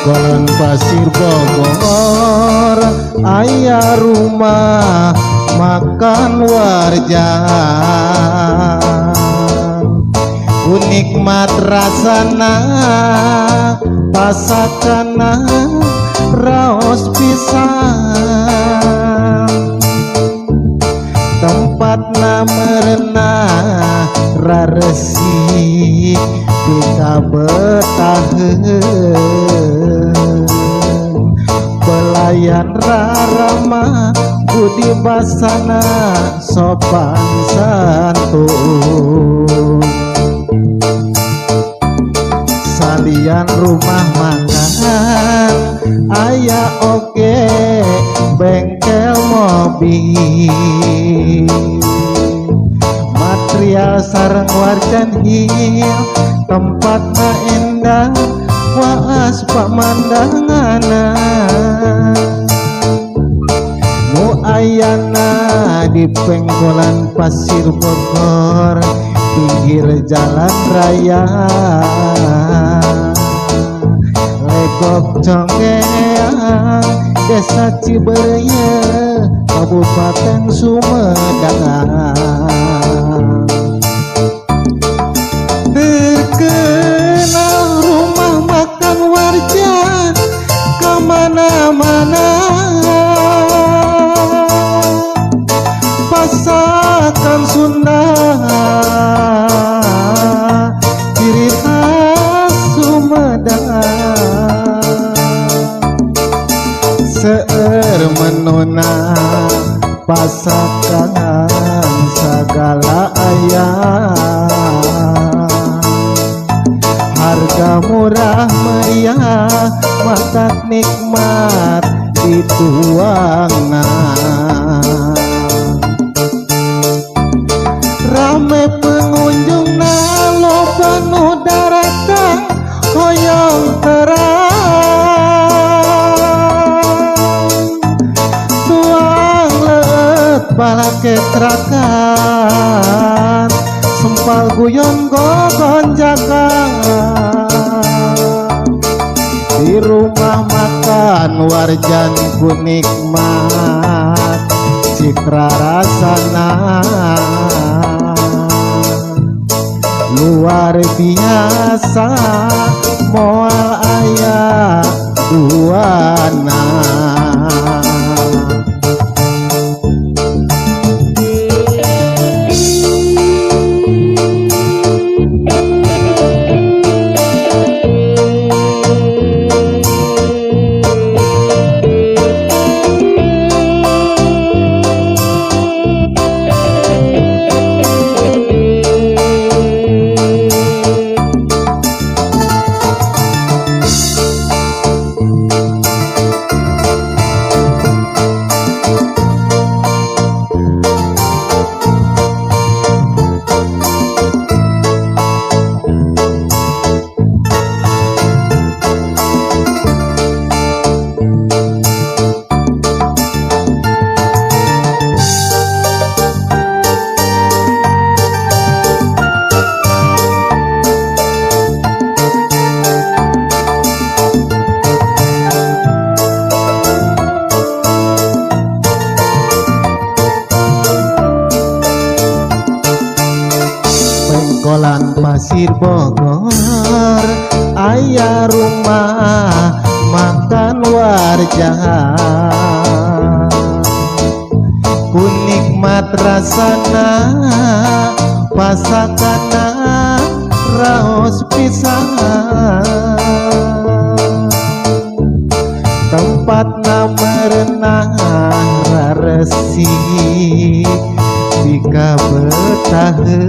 Pengkolan Pasir Bogor aya rumah makan Warjan, ku nikmat rasana pasakana raos pisan, tempatna merenah raresik pikabetaheun, pelayan rarama budi basana sopan santun. Salian rumah makan aya oge bengkel mobil, material sareng Warjan Hill, tempatna endah waas pamandanganna. Nu ayana di Pengkolan Pasir Bogor pinggir jalan raya Legok Conggeang, Desa Cibereye, Kabupaten Sumedang. Terkenal rumah makan Warjan kemana-mana, pasakan Sunda ciri khas Sumedang. Seueur menuna pasakan segala aya, harga murah meriah matak nikmat dituangna. Rame pengunjungna loba nu daratang hoyong terang, tuang leueut balaketrakan sempal guyon gogonjakan. Di rumah makan Warjan ku nikmat citra rasana luar biasa moal aya duana. Pengkolan Pasir Bogor aya rumah makan Warjan, ku nikmat rasana pasakana raos pisan, tempatna merenah raresik pikabetaheun,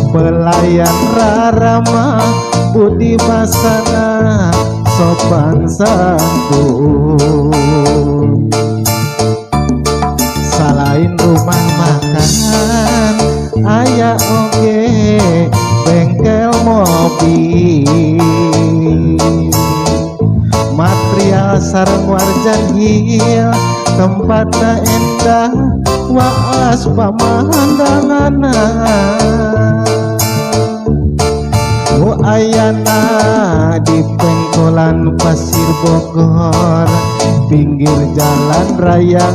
pelayan rarama budi basana sopan santun. Salain rumah makan aya oge bengkel mobil, material sareng Warjan Hill, tempatna endah waas pamandanganna. Nu ayana di Pengkolan Pasir Bogor, pinggir jalan raya,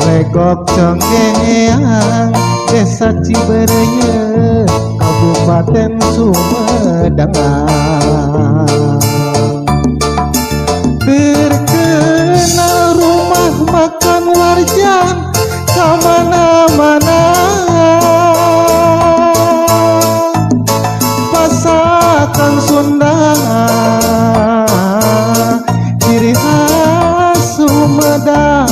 Legok Conggeang, Desa Cibereye, Kabupaten Sumedang. Terkenal rumah makan Warjan kamana-mana, masakan Sunda ciri khas Sumedang.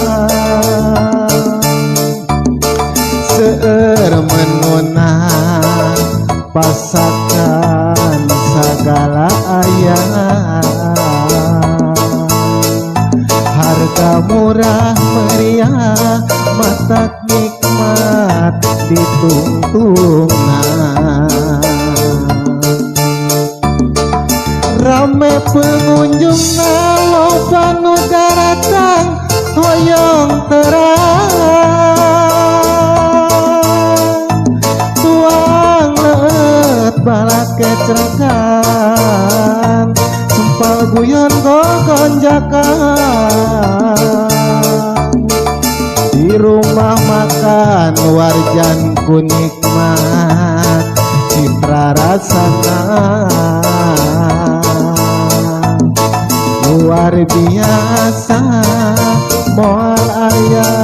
Seueur menuna pasakan sagala aya, harga murah meriah, matak nikmat ditungtungna. Rame pengunjungna, loba nu daratang hoyong terang, tuang leueut balakecrakan, sempal guyon gogonjakan. Di rumah makan Warjan ku nikmat citra rasana luar biasa, moal aya.